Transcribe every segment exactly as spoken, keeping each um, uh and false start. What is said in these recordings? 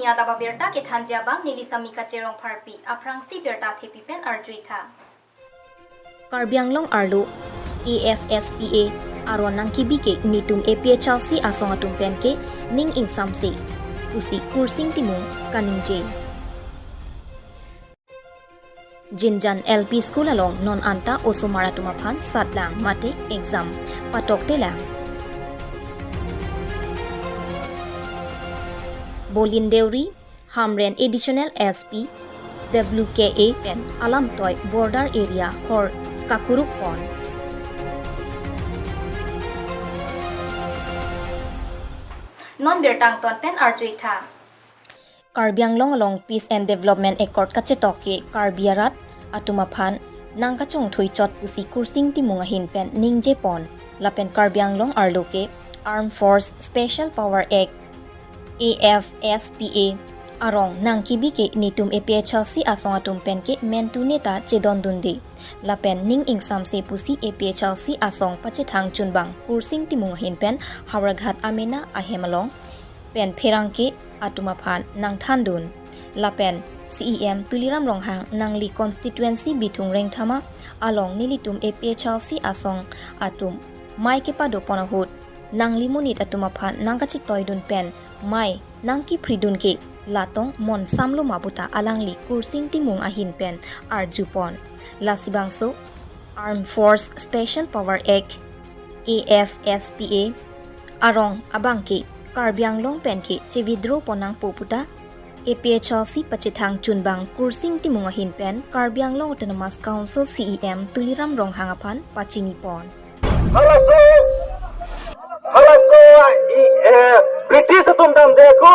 Adap abirta kethanji abang neli Samika Cherong Pharpi, aphrangsi birta thepi pen arju-ik tha. Karbi Anglong arlo A F S P A aron nangkebi ke netum A P H L C asong atum pen ke ning ingsamse pusi Kursing Timung kaningje. Jinjan L P School along non anta osomar atum aphan satlang mate exam patoktelang. Bolin Deuri, Hamren Additional S P, W K A pen alamtoi border area hor kakuruk pon. Non birta angton pen arju-ik tha. Karbi Anglong along Peace and Development Accord kachetok ke Karbi arat atum aphan nangkachongthui chot pusi Kursing Timung ahin pen ningje pon. Lapen Karbi Anglong arlo ke Armed Force Special Power Act, A F S P A arong nangkebi ke netum A P H L C asong atum pen ke mentu neta chedondunde. Lapen ning ingsamse pusi A P H L C asong pachethang chunbang Kursing Timung ahin pen Howraghat amena ahem along pen pherangke atum aphan nangthandun. Lapen C E M Tuliram Ronghang nangli constituency Bithung Rengthama along nelitum A P H L C asong atum mei kepado pon ahut nangli monit atum aphan nangkachetoidun pen mei nangkephridun ke latong mon samlo ma puta alangli Kursing Timung ahin pen arju pon. Lasi bangso Armed Force Special Power Act, A F S P A arong abang ke Karbi Anglong pen ke che-withdraw pon nangpo puta A P H L C pachethang chunbang Kursing Timung ahin pen Karbi Anglong Autonomous Council C E M Tuliram Ronghang aphan pachini pon. Halaso, halaso, i, eh, British atum damde ko.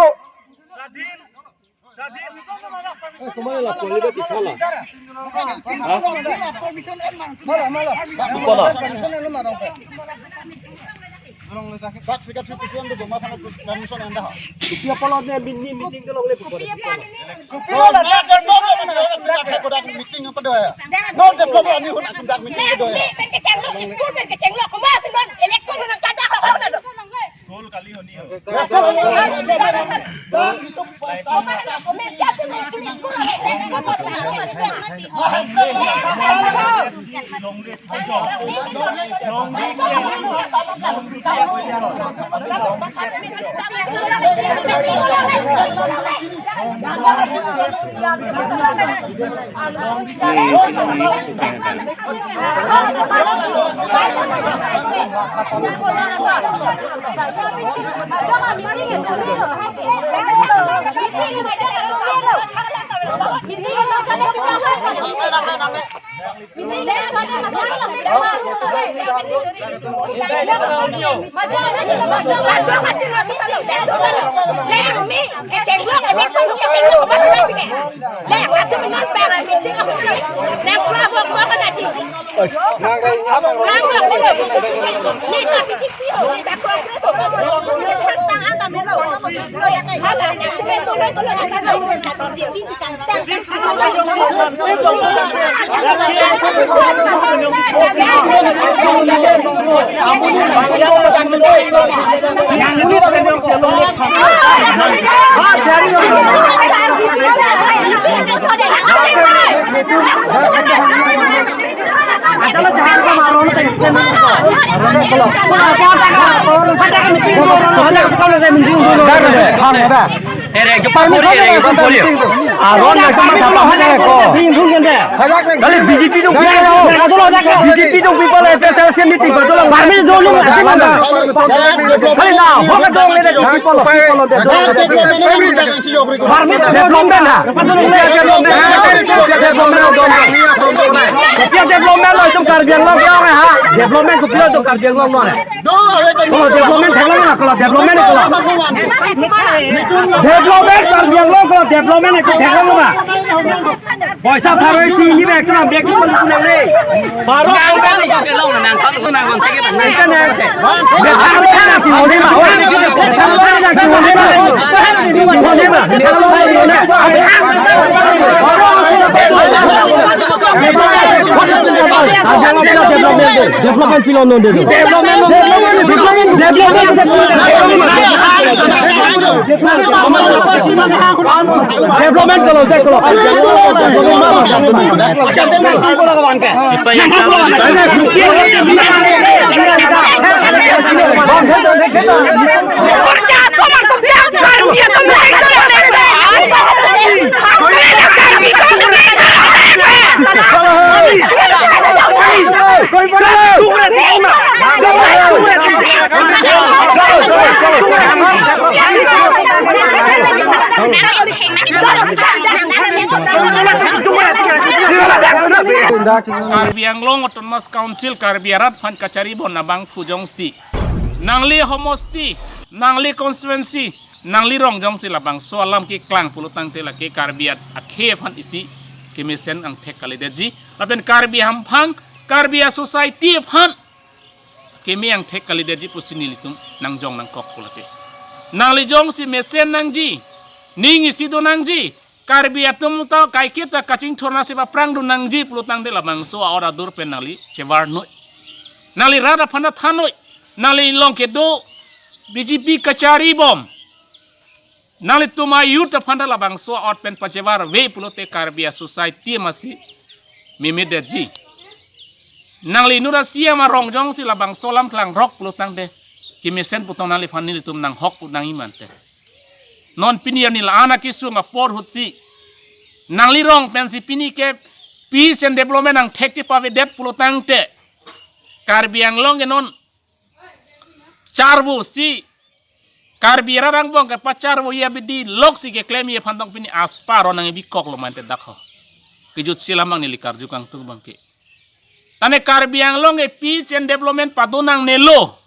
Meeting apa do ya? No develop ani hon atum dak meeting apa do ya? School kali honi ho. Permission, permission. Kali B J P dong, B J P dong people F S L C meeting pa dolang. Permission dong, kali na, hoka dong, people, people. Permission development ha. Development, development dong. Kopi development lo itum Karbi Anglong ke ha. Development kopi lo itum Karbi Anglong lo. Kalau development theklang na, kalau development kalau. Development Karbi Anglong kalau development itu theklang na. Poisa pharo isi ini bek tu bek tu pun pun le. Pharo nang kali ke long nang kali nang kali ke nang. Kita nang. Bethang bethang nang si holi ma. Bethang bethang nang si holi ma. Holi ma. Bethang holi ma. Bethang holi ma. Development, development, development. Development kalau, development. Karbi Anglong Autonomous Council Karbi arat aphan kacharibom abangphu jongsi nangli homosti, nangli constituency, nangli rong jongsi labangso alam keklang pulotangte lake Karbi akhei aphan isi kemesen angthek kalidetji. Lapen Karbi ahamphang, Karbi a-society aphan keme angthek kalidetji pusi nelitum nangjong nangkok pu lake. Nangli jongsi mesen nangji, ning isi do nangji, Karbi atum ta kaiketa kachingthur nasi aphrang do nangji pulotangte labangso a-order pen nangli chevar noi. Nangli rat aphan ta than noi. Nangli along kedo B J P kacharibom. Nanglitum a-youth aphan ta labangso a-ot pen pachevar ave pulote Karbi a-society masi memedetji. Nangli inut a-C M arong jongsi labangso alam klangrok pulotangte kemesen pu tong nangliphan nelitum nanghok pu nang imante. Non pini arni la-an akesung apor ahutsi nangli rong pensi pini ke peace and development angthek chepavedet pulotangte Karbi Anglong ke non charvo si Karbi arat angbong kepacharvoji abidi loksi keklemji aphan tong pini aspa aron nangbikoklo mante dak ho. Kejutsi lam abang neli karju kangtung abangke. Tane Karbi Anglong ke peace and development pado nangnelo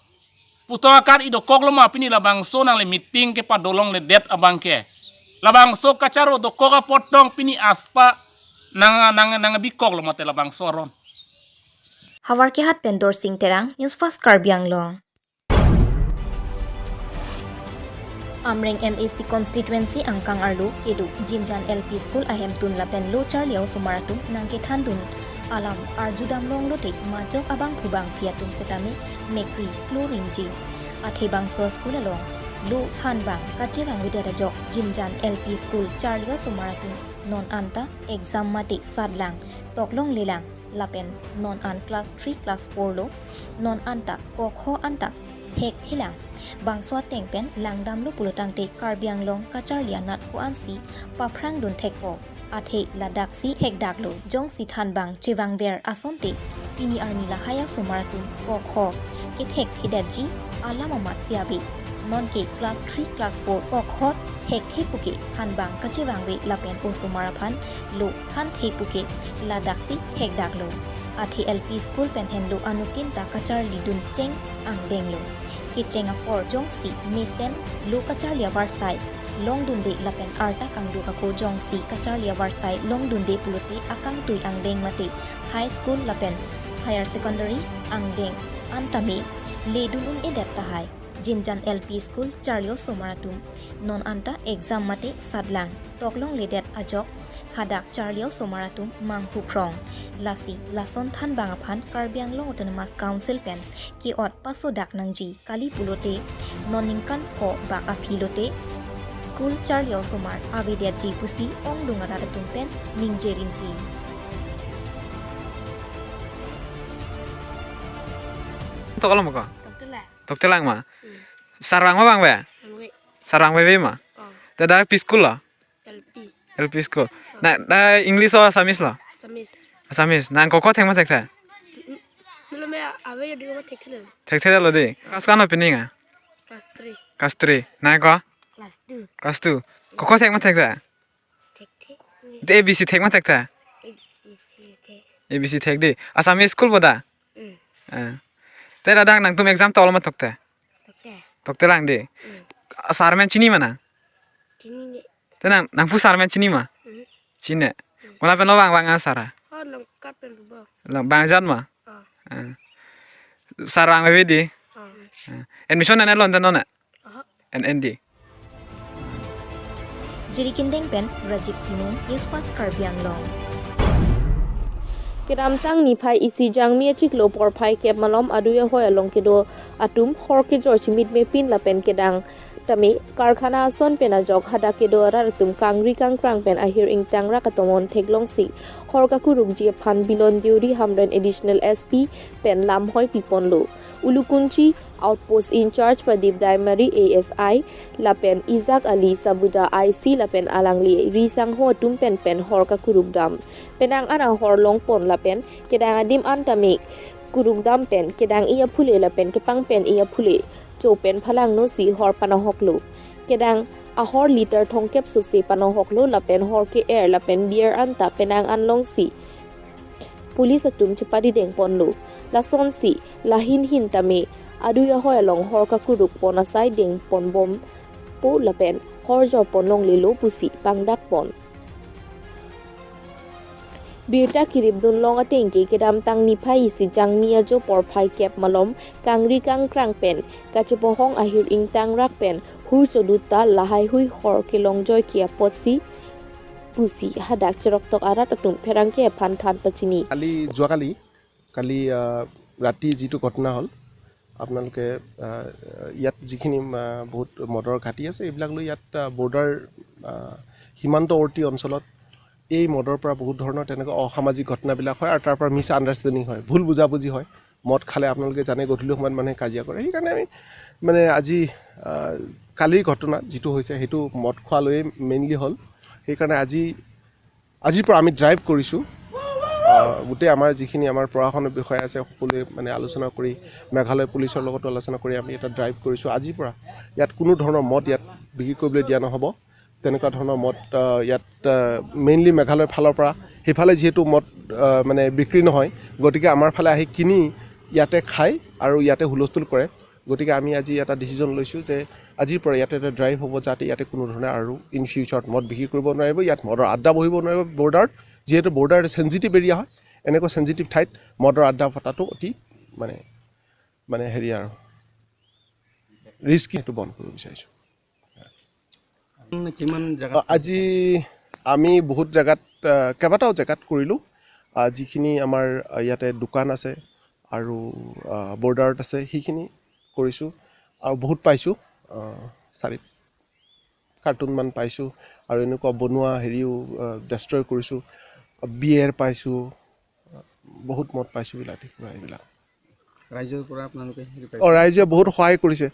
pu tong akar idokoklo ma pini labangso nangli meeting kepado longledet abangke. Labangso kacharvo dokok apot tong pini aspa nang nang nangbikoklo mate labangso aron. Havarkehat pen Dorsing Terang, News Fast Karbi Anglong. Amreng M A C constituency angkang arlo kedo Jinjan L P School ahemtun lapen lo charli a-osomar atum nangkethandun alam arjudam longlote majok abangphu bangphi atum setame mekri kloringji. Athe bangso school along lo thanbang kachevangvedet ajok Jinjan L P School charli a-osomar atum non anta exam mate satlang, toklonglelang lapen non an class three, class four lo, non anta kokho anta thekthelang. Bangso ateng pen langdamlo pulotangte Karbi Anglong kacharli anat ko-ansi paphrangdun thekpo. Athe ladaksi thekdaklo. Jongsi thanbang chevangver asonte pini arni lahai a-osomar atum kokho kethekthedetji alam amatsi ave. Nonke class three, class four kokho thekthe puke thanbang kachevangve lapen osomar aphan lo thanthe puke ladaksi thekdaklo. Athe L P school pen henlo anuttin ta kacharlidun cheng angdenglo. Kecheng apor jongsi mesen lo kacharli avarsai longdunde lapen arta kangduk ako jongsi kacharli avarsai longdunde pulote akangtui angdeng mate high school lapen higher secondary angdeng antame ledun un-edet tahai. Jinjan L P school charli a-osomar atum non anta exam mate satlang, toklongledet ajok hadak charli a-osomar atum manghuphrong. Lasi lason thanbang aphan Karbi Anglong Autonomous Council pen ke-ot pasodak nangji, kali pulote non ningkan ko bak aphi lote school charli a-osomar avedetji pusi ongdung arat atum pen ningje rinti. Toklo ma ko? Toktelang. Toktelang ma? Hmm. Sar vang ma vangve? Vangve. Sar vangveve ma? Oh. Te dak pi school lo? L P. L P school. Na, na English o Assamese lo? Assamese. Assamese. Nang kokho thek ma thekthe? Mm-mm. Nilo me ave yo di ma thekthelo. Thekthelo di. Class ko-an lo pini nga? Class three. Class three. Nang ko? Class two. Class two. Kokho thek ma thekthe? Thekthe. Te A B C thek ma thekthe? A B C thek. A B C thek di. Assamese school boda? Mm. Eh. Te dadang nangtum exam toklo ma tokte? Tokte. Toktelang di. Mm. Sar amen chini ma nang? Chinine. Te nang, nangphu sar amen chini ma? Mm. Chini. Mm. Konat pen lo vang vang a sar a? Oh, Langkat pen pu bang. Lang bang jat ma? Oh. Eh. Sar vangveve di. Oh. Eh. Admission nang lon ta non na? Aha. N N D. Jirikindeng pen Rajib Timung, News Fast Karbi Anglong. Kedamtang niphai isi jangmi achiklo porphai kep malom adui ahoi along kedo atum hor kejor chimit mepin lapen kedang tame karkhana ason pen ajok hadak kedo arat atum kangri kangkrang pen ahir ingtang rak atomon theklongsi hor kakurukji aphan Bilon Deuri Hamren Additional S P pen lamhoi piponlo. Ulukunchi Outpost in-charge Pradip Daimari A S I lapen Isaac Ali Sabuda I C lapen alangli ri sangho atum pen pen hor kakurukdam. Penang an ahor longpon lapen kedang adim an tame kurukdam pen kedang-i aphule lapen kepangpen-i aphule cho pen phalangno si hor panohoklo. Kedang ahor liter thomkep sose panohoklo lapen hor ke-er lapen beer anta penang an longsi police atum chepadidengponlo. Lasonsi lahin hin tame adui ahoi along hor kakurukpon asai dengponbompo lapen hor jorpon longlelo pusi pangdakpon. Birta kiripdun long atengke kedamtang niphai isi jangmi ajo porphai kep malom kangri kangkrang pen kachepohong ahir ingtang rak pen hur chodut ta lahai hui hor kelongjoi ke apotsi pusi hadak cheroktok arat atum pherangke aphan than pachini. কালি, যোৱাকালি, কালি, আহ, ৰাতি যিটো ঘটনা হ'ল, আপোনালোকে, আহ, ইয়াত যিখিনি, আহ, বহুত মদৰ ঘাটি আছে, এইবিলাক লৈ ইয়াত, আহ, বৰ্ডাৰ, আহ, সীমান্তৱৰ্তী অঞ্চলত এই মদৰ পৰা বহুত ধৰণৰ তেনেকুৱা অসামাজিক ঘটনাবিলাক হয় আৰু তাৰ পৰা মিছ আণ্ডাৰষ্টেণ্ডিং হয়, ভুল বুজাবুজি হয়। মদ খালে আপোনালোকে জানে গধূলি সময়ত মানুহে কাজিয়া কৰে। সেইকাৰণে আমি মানে আজি, আহ, কালিৰ ঘটনা যিটো হৈছে সেইটো মদ খোৱা লৈয়ে মেইনলি হ'ল। সেইকাৰণে আজি, আজিৰ পৰা আমি ড্ৰাইভ কৰিছোঁ। আহ, গোটেই আমাৰ যিখিনি আমাৰ প্ৰশাসনৰ বিষয়া আছে সকলোৱে মানে আলোচনা কৰি মেঘালয় পুলিচৰ লগতো আলোচনা কৰি আমি এটা ড্ৰাইভ কৰিছোঁ। আজিৰ পৰা ইয়াত কোনো ধৰণৰ মদ ইয়াত বিক্ৰী কৰিবলৈ দিয়া নহ'ব। তেনেকুৱা ধৰণৰ মদ, আহ, ইয়াত, আহ, মেইনলি মেঘালয়ৰ ফালৰ পৰা সেইফালে যিহেতু মদ, আহ, মানে বিক্ৰী নহয়, গতিকে আমাৰ ফালে আহি কিনি ইয়াতে খায় আৰু ইয়াতে হুলস্থুল কৰে। গতিকে আমি আজি এটা ডিচিজন লৈছোঁ যে আজিৰ পৰা ইয়াতে এটা ড্ৰাইভ হ'ব, যাতে ইয়াতে কোনো ধৰণে আৰু ইন ফিউচাৰত মদ বিক্ৰী কৰিব নোৱাৰিব, ইয়াত মদৰ আড্ডা বহিব নোৱাৰিব বৰ্ডাৰত। যিহেতু বৰ্ডাৰ এটা ছেনজিটিভ এৰিয়া হয়, এনেকুৱা ছেনজিটিভ ঠাইত মদৰ আড্ডা পতাটো অতি মানে, মানে হেৰি আৰু ৰিস্কি, সেইটো বন্ধ কৰিব বিচাৰিছোঁ। কিমান জেগাত? আ, আজি আমি বহুত জেগাত, আ, কেইবাটাও জেগাত কৰিলোঁ। আ, যিখিনি আমাৰ, আ, ইয়াতে দোকান আছে আৰু, আ, বৰ্ডাৰত আছে, সেইখিনি কৰিছোঁ। আৰু বহুত পাইছোঁ, আ, চাৰি কাৰ্টুনমান পাইছোঁ। আৰু এনেকুৱা বনোৱা হেৰিও, আ, ডেষ্ট্ৰয় কৰিছোঁ। বিয়েৰ পাইছোঁ, বহুত মদ পাইছোঁ বিলাতী খুৰা এইবিলাক। ৰাইজৰ পৰা আপোনালোকে হেৰি পাইছে? অ, ৰাইজে বহুত সহায় কৰিছে।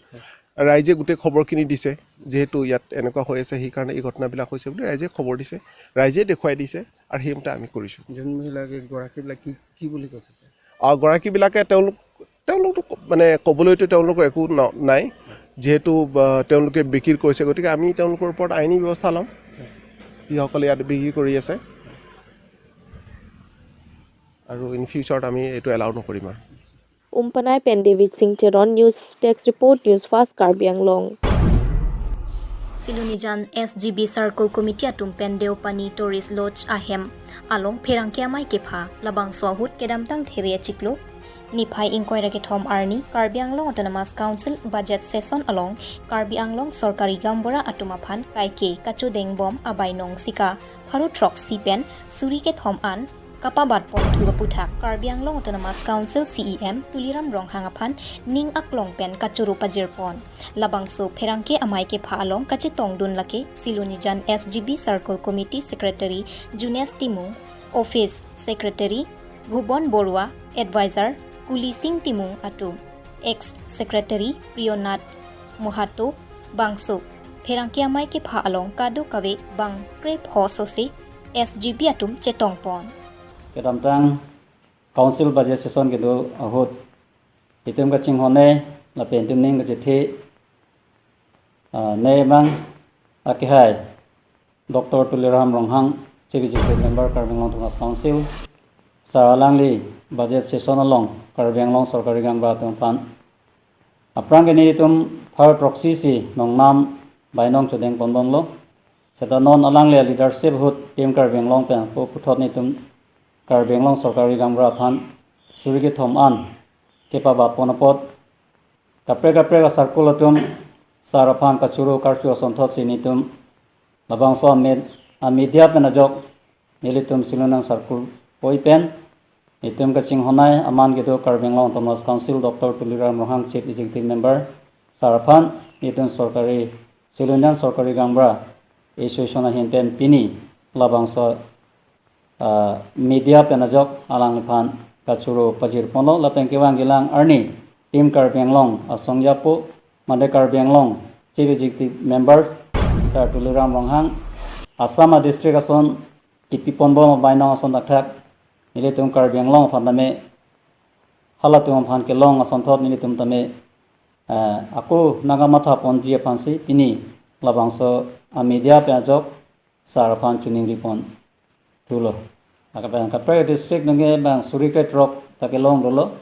ৰাইজে গোটেই খবৰখিনি দিছে, যিহেতু ইয়াত এনেকুৱা হৈ আছে, সেইকাৰণে এই ঘটনাবিলাক হৈছে বুলি ৰাইজে খবৰ দিছে, ৰাইজে দেখুৱাই দিছে আৰু সেইমতে আমি কৰিছোঁ। যোন মহিলাকে গৰাকীবিলাক কি, কি বুলি কৈছে, ছাৰ? আ, গৰাকীবিলাকে তেওঁলোক, তেওঁলোকতো ক-, মানে ক'বলৈতো তেওঁলোকৰ একো ন-, নাই, যিহেতু, আ, তেওঁলোকে বিক্ৰী কৰিছে, গতিকে আমি তেওঁলোকৰ ওপৰত আইনী ব্যৱস্থা ল'ম, যিসকলে ইয়াত বিক্ৰী কৰি আছে। আৰু ইন ফিউচাৰত আমি এইটো এলাউ নকৰিম আৰু। Umpanai pen David Singh Teron, News Desk Report, News Fast Karbi Anglong. Silonijan S G B Circle Committee atum pen Deopani Tourist Lodge ahem along pherangke amei kepha labangso ahut kedamtang there achiklo niphai ingkoi ra kethom arni Karbi Anglong Autonomous Council budget session along Karbi Anglong sorkari gaonbura atum aphan kaike kachodengbom abainong sika pharo throksi pen suri kethom an kapabatpon thu aputhak Karbi Anglong Autonomous Council C E M Tuliram Ronghang aphan ning aklong pen kachoro pajirpon. Labangso pherangke amei kepha along kachetongdun lake Silonijan S G B Circle Committee Secretary Junes Timung, Office Secretary Bhubon Borua, Advisor Kuli Singh Timung atum, Ex Secretary Priyonat Mohato, bangso pherangke amei kepha along kadokave bang krepho sose S G B atum chetongpon. Kedamtang Council budget session kedo ahut itum kachinghon-e lapen itum ning kachethe, ah, ne bang akehai Doctor Tuliram Ronghang, Chief Executive Member Karbi Anglong Autonomous Council, sir alangli budget session along Karbi Anglong sorkari gaonbura atum aphan aphrang ke nelitum pharo throksi si nongnam bainong chodengponbomlo. Seta non alangli leadership ahut Team Karbi Anglong pen pu-, puthot nelitum Karbi Anglong sorkari gaonbura aphan suri kethom an kepabatpon apot kaprek kaprek a-circle atum sir aphan kachoro karcho asonthot si nelitum labangso a-med-, a-media pen ajok nelitum Silonijan circle poi pen Itum kachinghon-ai aman kedo Karbi Anglong Autonomous Council Doctor Tuliram Ronghang Chief Executive Member sir aphan itum sorkari, Silonijan Sorkari Gaonbura Association ahin pen pini labangso, ah, media pen ajok alangliphan kachoro pajirponlo lapen kevang kelang arni Team Karbi Anglong asong yapo mate Karbi Anglong Chief Executive Member sir Tuliram Ronghang Assam a-district ason kipiponbom abainong ason thakthak nelitum Karbi Anglong aphan tame halatum aphan kelong asonthot nelitum tame, eh, ako nangkamathaponji aphansi pini labangso a-media pen ajok sir aphan choningriponthulo. Lapen kaprek district nangke bang suri kre throk ta kelong dolo.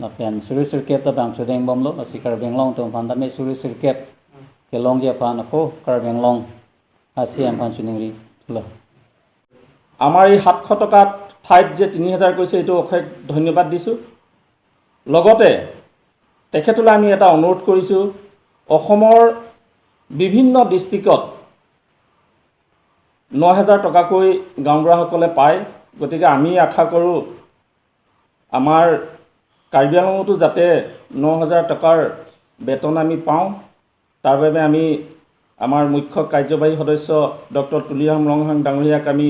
Lapen suri sirkep ta bang chodengbomlo, lasi Karbi Anglong atum aphan tame suri sirkep kelongji aphan ako Karbi Anglong a-C E M aphan choningrithulo. আমাৰ এই সাতশ টকাত ঠাইত যে তিনি হাজাৰ কৈছে, এইটো অশেষ ধন্যবাদ দিছোঁ। লগতে তেখেতলৈ আমি এটা অনুৰোধ কৰিছোঁ, অসমৰ বিভিন্ন ডিষ্ট্ৰিক্টত ন হাজাৰ টকাকৈ গাঁওবুঢ়াসকলে পায়। গতিকে আমি আশা কৰোঁ আমাৰ কাৰ্বি আংলঙতো যাতে ন হাজাৰ টকাৰ বেতন আমি পাওঁ, তাৰ বাবে আমি আমাৰ মুখ্য কাৰ্যবাহী সদস্য ডক্টৰ তুলিৰাম ৰংহাং ডাঙৰীয়াক আমি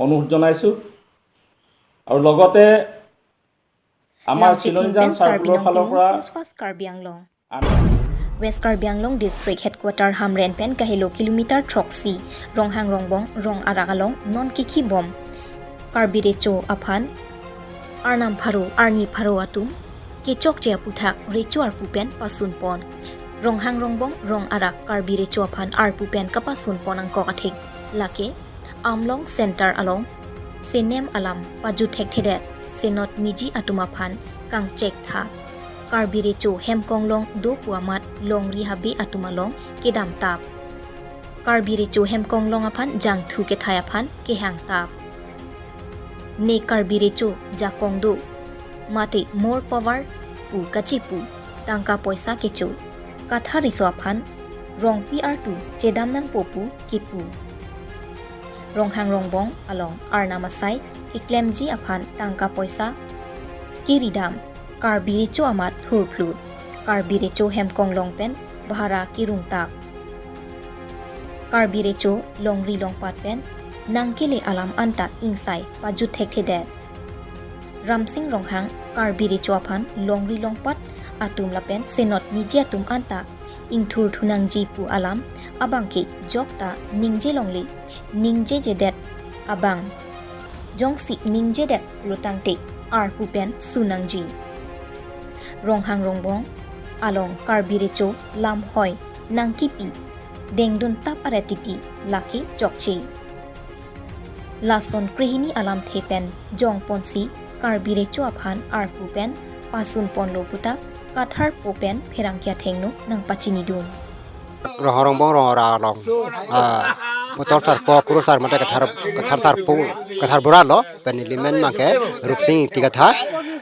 অনুৰোধ জনাইছোঁ। আৰু লগতে আমাৰ Lamchit Thing চিলনীজান pen চাৰ্কুলৰ Sarbinong ফালৰ Timung, পৰা News Fast Karbi Anglong. আমি West Karbi Anglong District Headquarter Hamren pen kahelo kilometer throksi, Ronghang Rongbong rong arak along non kikhibom Karbi Recho aphan Arnam pharo, arni pharo atum kechokche aputhak Recho arpu pen pasunpon. Ronghang Rongbong rong arak Karbi Recho aphan arpu pen kapasunpon angkok athek lake Amlong Center along senem alam pajut thekthedet, senot miji atum aphan kangchek tha. Karbi Recho hemkonglong do pu amat longri habe atum along kedamtap. Karbi Recho hemkonglong aphan jangthu kethai aphan kehangtap. Ne Karbi Recho jakong do mate more power pu kachipu, tangka poisa kecho, Kathar riso aphan Rongpi artu chedam nangpo pu kipu. Ronghang Rongbong along Arnam asai keklemji aphan tangka poisa kiridam, Karbi Recho amat thurphlut, Karbi Recho hemkonglong pen bhara kirungtak. Karbi Recho longri longpat pen nangkele alam anta ingsai pajut thekthedet. Ramsing Ronghang Karbi Recho aphan longri longpat atum lapen senot miji atum anta ingthurthunangji pu alam abangke jokta ningje longle, ningjejedet abang. Jongsi ningjedet pulotangte arpu pen sunangji. Ronghang Rongbong along Karbi Recho lamhoi nangkipi dengduntap aret titi lake chokche. Lason krehini alamthe pen jongponsi Karbi Recho aphan arpu pen pasunponlo puta Kathar po pen pherangke athengno nangpachinidun. Ronghang Rongbong rong arak along, ah, motor sarpo, kuru sar mate Kathar, Kathar sarpo, Kathar bura lo, pen nelimen abangke Rupsing Ingti Kathar.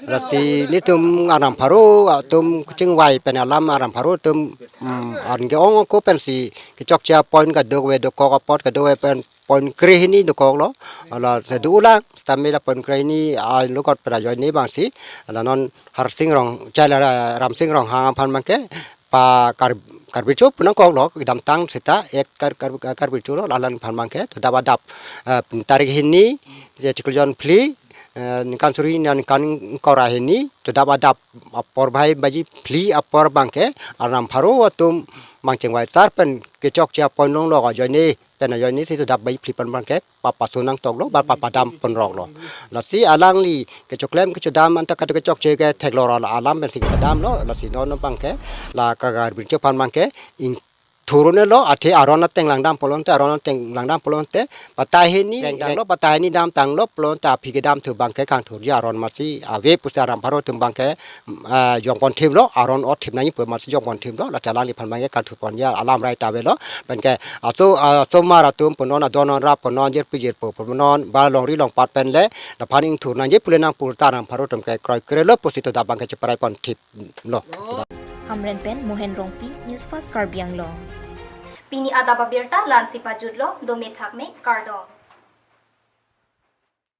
Lasi nelitum Arnam pharo atum kachingvai pen alam Arnam pharo atum, mm, an ke-ong ko pensi kechokche apoint kadokave dokok apot kadokave pen point krehini dokoklo. Hala sedu ulang stamina point krehini a lokot pen ajoine abangsi. Hala non Harsing Rong, chala Ra-, Ramsing Ronghang aphan abangke pa Kar-, Karbi Recho pu nangkoklo, kedamtang seta ek Kar-, Kar-, Karbi Recho lo, lalang aphan abangke thudap adap, eh, tarik hini, je chiklo jon phli, eh, ningkan suri ningkan ingkoi ra hini, thudap adap apor bhai baji phli apor abangke, Arnam pharo atum abang chingvai sar pen kechokche apoint longlo ajoine, pen ajoine si thudap baji phli pen abangke, pa pasun nangtoklo, ba pa padamponroklo. Lasi alangli kechoklem kechodam anta kadokave chokche ke theklong alam pensi padamlo, lasi non abangke la Karbi Recho aphan abangke ingthur un-elo, athe aron ateng langdam pulote, aron ateng langdam pulote, patta hini langdamlo, patta hini damtanglo pulote aphi kedamthu abangke kangthurji aron masi ave pusi Arnam pharo atum abangke, ah, jongponthimlo, aron othim nangji pu masi jongponthimlo, la chala alangli aphan abangke kangthurponji alam rai ta avelo, penke aso, ah, asomar atum punon adon anra punon jirpi jirpo punon ba longri longpat pen le laphan ingthur nangji pule nangpu ta Arnam pharo atum ke kroikrelo pusi thudap abangke cheparaiponthiplo. Hamren pen Mohen Rongpi, News Fast Karbi Anglong. Pini adap abirta la-ansi pajutlo, dome thakme, kardom.